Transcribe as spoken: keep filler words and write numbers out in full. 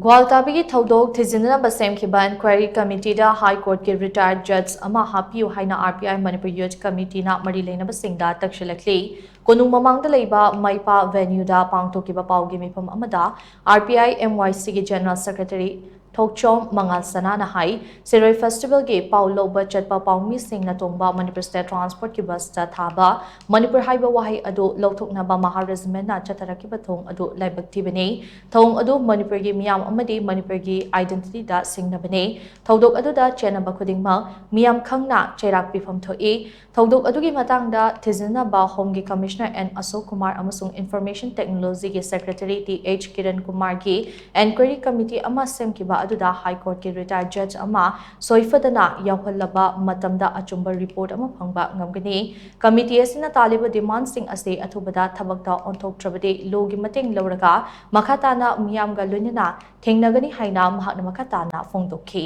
ꯒ꯭ꯋꯥꯜꯇꯥꯕꯤꯒꯤ ꯊꯧꯗꯣꯛ ꯊꯤꯖꯤꯟꯅꯅꯕ ꯁꯦꯝꯈꯤꯕ ꯏꯟꯀ꯭ꯋꯥꯏꯔꯤ ꯀꯃꯤꯇꯤꯗ ꯍꯥꯏ ꯀꯣꯔꯠꯀꯤ ꯔꯤꯇꯥꯌꯔꯗ ꯖꯖ ꯑꯃ ꯍꯥꯞꯄꯤꯌꯨ ꯍꯥꯏꯅ ꯑꯥꯔ ꯄꯤ ꯑꯥꯏ ꯃꯅꯤꯄꯨꯔ ꯌꯨꯠ ꯀꯃꯤꯇꯤꯅ ꯃꯔꯤ ꯂꯩꯅꯕꯁꯤꯡꯗ ꯇꯛꯁꯤꯜꯂꯛꯂꯤ꯫ ꯀꯣꯅꯨꯡ ꯃꯃꯥꯡꯗ ꯂꯩꯕ ꯃꯩꯄꯥ ꯚꯦꯅ꯭ꯌꯨꯗ ꯄꯥꯡꯊꯣꯛꯈꯤꯕ ꯄꯥꯎꯒꯤ ꯃꯤꯐꯝ ꯑꯃꯗ ꯑꯥꯔ ꯄꯤ ꯑꯥꯏ ꯑꯦꯝ ꯋꯥꯏ ꯁꯤꯒꯤ ꯖꯦꯅꯔꯦꯜ ꯁꯦꯀ꯭ꯔꯦꯇꯔꯤ ꯊꯣꯛꯆꯣꯝ ꯃꯉꯥꯜ ꯁꯅꯥꯅ ꯍꯥꯏ, ꯁꯤꯔꯣꯏ ꯐꯦꯁꯇꯤꯚꯦꯜꯒꯤ ꯄꯥꯎ ꯂꯧꯕ ꯆꯠꯄ ꯄꯥꯎꯃꯤꯁꯤꯡꯅ ꯇꯣꯡꯕ ꯃꯅꯤꯄꯨꯔ ꯁ꯭ꯇꯦꯠ ꯇ꯭ꯔꯥꯟꯁꯄꯣꯔꯠꯀꯤ ꯕꯁꯇ ꯊꯥꯕ ꯃꯅꯤꯄꯨꯔ ꯍꯥꯏꯕ ꯋꯥꯍꯩ ꯑꯗꯨ ꯂꯧꯊꯣꯛꯅꯕ ꯃꯍꯥ ꯔꯦꯖꯤꯃꯦꯟꯅ ꯆꯠꯊꯔꯛꯈꯤꯕ ꯊꯧꯑꯣꯡ ꯑꯗꯨ ꯂꯥꯏꯕꯛ ꯊꯤꯕꯅꯤ꯫ ꯊꯧꯑꯣꯡ ꯑꯗꯨ ꯃꯅꯤꯄꯨꯔꯒꯤ ꯃꯤꯌꯥꯝ ꯑꯃꯗꯤ ꯃꯅꯤꯄꯨꯔꯒꯤ identityꯗ ꯁꯤꯡꯅꯕꯅꯤ꯫ ꯊꯧꯗꯣꯛ ꯑꯗꯨꯗ ꯆꯦꯟꯅꯕ ꯈꯨꯗꯤꯡꯃꯛ ꯃꯤꯌꯥꯝ ꯈꯪꯅ ꯆꯩꯔꯥꯛ ꯄꯤꯐꯝ ꯊꯣꯛꯏ꯫ ꯊꯧꯗꯣꯛ ꯑꯗꯨꯒꯤ ꯃꯇꯥꯡꯗ ꯊꯤꯖꯤꯟꯅꯕ ꯍꯣꯝꯒꯤ ꯀꯃꯤꯁꯅꯔ ꯑꯦꯟ ꯑꯁꯣꯛ ꯀꯨꯃꯥꯔ ꯑꯃꯁꯨꯡ ꯏꯟꯐꯣꯔꯃꯦꯁꯟ ꯇꯦꯛꯅꯣꯂꯣꯖꯤꯒꯤ ꯁꯦꯀ꯭ꯔꯦꯇꯔꯤ ꯇꯤ ꯑꯩꯆ ꯀꯤꯔꯟ ꯀꯨꯃꯥꯔꯒꯤ ꯏꯟꯀ꯭ꯋꯥꯏꯔꯤ ꯀꯃꯤꯇꯤ ꯑꯃ ꯁꯦꯝꯈꯤꯕ ꯑꯗꯨꯗ ꯍꯥꯏ ꯀꯣꯔꯠꯀꯤ ꯔꯤꯇꯥꯌꯔꯗ ꯖꯖ ꯑꯃ ꯁꯣꯏꯐꯗꯅ ꯌꯥꯎꯍꯜꯂꯕ ꯃꯇꯝꯗ ꯑꯆꯨꯝꯕ ꯔꯤꯄꯣꯔꯠ ꯑꯃ ꯐꯪꯕ ꯉꯝꯒꯅꯤ꯫ ꯀꯃꯤꯇꯤ ꯑꯁꯤꯅ ꯇꯥꯜꯂꯤꯕ ꯗꯤꯃꯥꯟꯁꯤꯡ ꯑꯁꯤ ꯑꯊꯨꯕꯗ ꯊꯕꯛꯇ ꯑꯣꯟꯊꯣꯛꯇ꯭ꯔꯕꯗꯤ ꯂꯣꯒꯤ ꯃꯇꯦꯡ ꯂꯧꯔꯒ ꯃꯈꯥ ꯇꯥꯅ ꯃꯤꯌꯥꯝꯒ ꯂꯣꯏꯅꯅ ꯊꯦꯡꯅꯒꯅꯤ ꯍꯥꯏꯅ ꯃꯍꯥꯛꯅ ꯃꯈꯥ ꯇꯥꯅ ꯐꯣꯡꯗꯣꯛꯈꯤ꯫